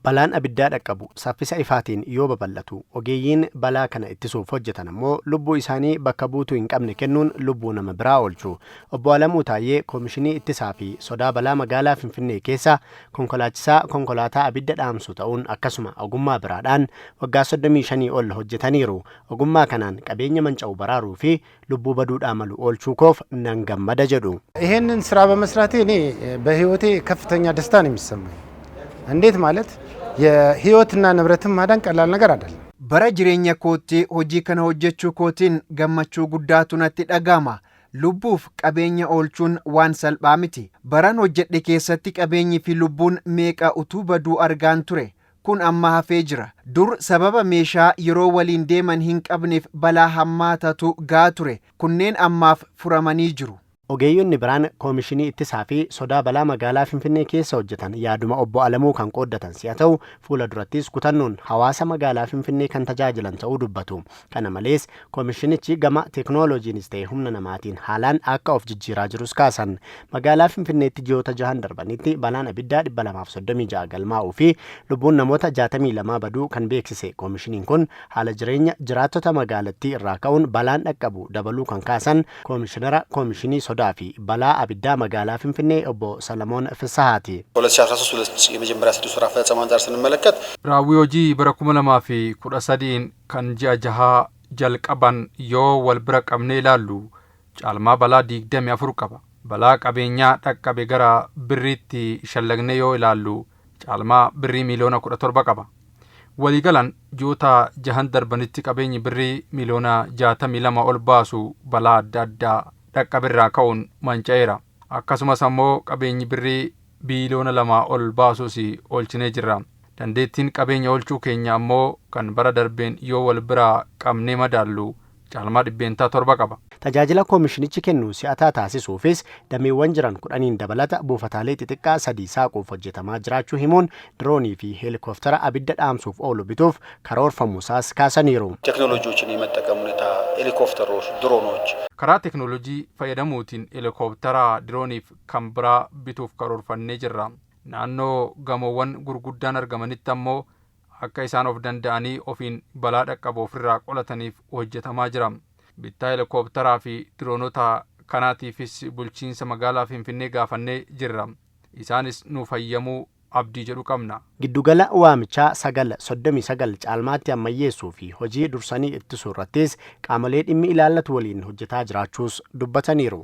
Balaan abiddaa dhaqqabu saffisa ifaatiin yoo babal'atu, ogeeyyiin balaa kana ittisuuf hojjetan ammoo lubbuu isaanii bakka buutuu hin qabne kennuun lubbuu nama biraa oolchu. Obbo Alamuu Taayyee Koomishinii Ittisaa fi Sodaa Balaa Magaalaa Finfinnee keessa konkolaachisaa konkolaataa abidda dhaamsu ta'uun akkasuma ogummaa biraadhaan waggaa 35 ol hojjetaniiru. Ogummaa kanaan qabeenya manca'u baraaruu fi lubbuu baduudhaa malu oolchuu koof nan gammada jedhu. ይሄንን ስራ በመስራቴ እኔ በህይወቴ ከፍተኛ ደስታ ነው የሚሰማኝ። እንዴት ማለት የህይወትና ንብረትን ማዳን ቀላል ነገር አይደለም። Bara jireenya kootti hojii kana hojjechuu kootiin gammachuu guddaatu natti dhaga'ama. Lubbuuf qabeenya oolchuun waan salphaa miti. Baran hojjedhe keessatti qabeenyi fi lubbuun meeqa utuu baduu argaan ture. Kun amma hafee jira. Dur sababa meeshaa yeroo waliin deeman hin qabneef balaa hammaatatu gaa ture. Kunneen ammaaf furamanii jiru. Ogeeyyonni biraan Koomishinii Ittisaa fi Sodaa Balaa Magaalaa Finfinnee keessa hojjetan yaaduma Obbo Alamuu kan qooddatan si'a ta'u, fuula durattis kutannoon hawaasa magaalaa Finfinnee kan tajaajilan ta'uu dubbatu. Kana malees koomishinichi gama teeknooloojiinis ta'e humna namaatiin haalaan akka of jijjiiraa jirus kaasan. Magaalaa Finfinneetti ji'oota jahan darbanitti balaan abiddaa 236 galmaa'uu fi lubbuun namoota 62 baduu kan beeksise koomishiniin kun, haala jireenya jiraattota magaalattii irraa ka'uun balaan dhaqqabu dabaluu kan kaasan koomishinara Koomishinii Sodaa fi Balaa Abiddaa Magaalaa Finfinnee Obbo Salamoon Fisahaati. 2013 የመጀመሪያ 6 ወር አፈጻጸም አንጻር ስንመለከት Raawwii hojii bara 2013n kan ji'a jahaa jalqaban yoo wal bira qabnee ilaallu caalmaa balaa 24 qaba. Balaa qabeenyaa dhaqqabe gara birriitti shallagnee yoo ilaallu caalmaa birrii miiliyoona 17 qaba. Waliigalan ji'oota jahan darbanitti qabeenyi birrii miiliyoona 62 ol baasu balaa adda addaa dhaqqaberraa ka'uun manca'eera. Akkasumas ammoo qabeenyi birrii biiliyoona 2 ol baasus oolchinee jirra. Dandeettiin qabeenya oolchuu keenya ammoo kan bara darbeen yoo wal biraa qabnee madaallu caalmaa 7% qaba. Tajaajila koomishinichi kennu si'ataa taasisuufis dameewwan jiran 10n dabalata buufataalee xixiqqaa sadii saaquuf hojjetamaa jiraachuu himuun, diroonii fi heelikoftara abidda dhaamsuuf oolu bituuf karoorfamuusaas kaasaniiru. ቴክኖሎጂዎችን የመጠቀም ሁኔታ ሄሊኮፕተሮች፣ ድሮኖች Karaa teeknoolojii fayyadamuutiin heelikooptara, dirooniif kan biraa bituuf karoorfannee jirra. Naannoo gamoowwan gurguddaan argamanitti ammoo akka isaan of danda'anii ofiin balaa dhaqqabu ofirraa qolataniif hojjetamaa jira. Bittaa heelikooptaraa fi diroonota kanaatiifis bulchiinsa magaalaa Finfinnee gaafannee jirra. Isaanis nuuf hayyamuu abdii jedhu qabna. Giddugala waamichaa 939 caalmaatti ammayyeessuu fi hojii dursanii ittisuu irrattis qaamolee dhimmi ilaallatu waliin hojjetaa jiraachuus dubbataniiru.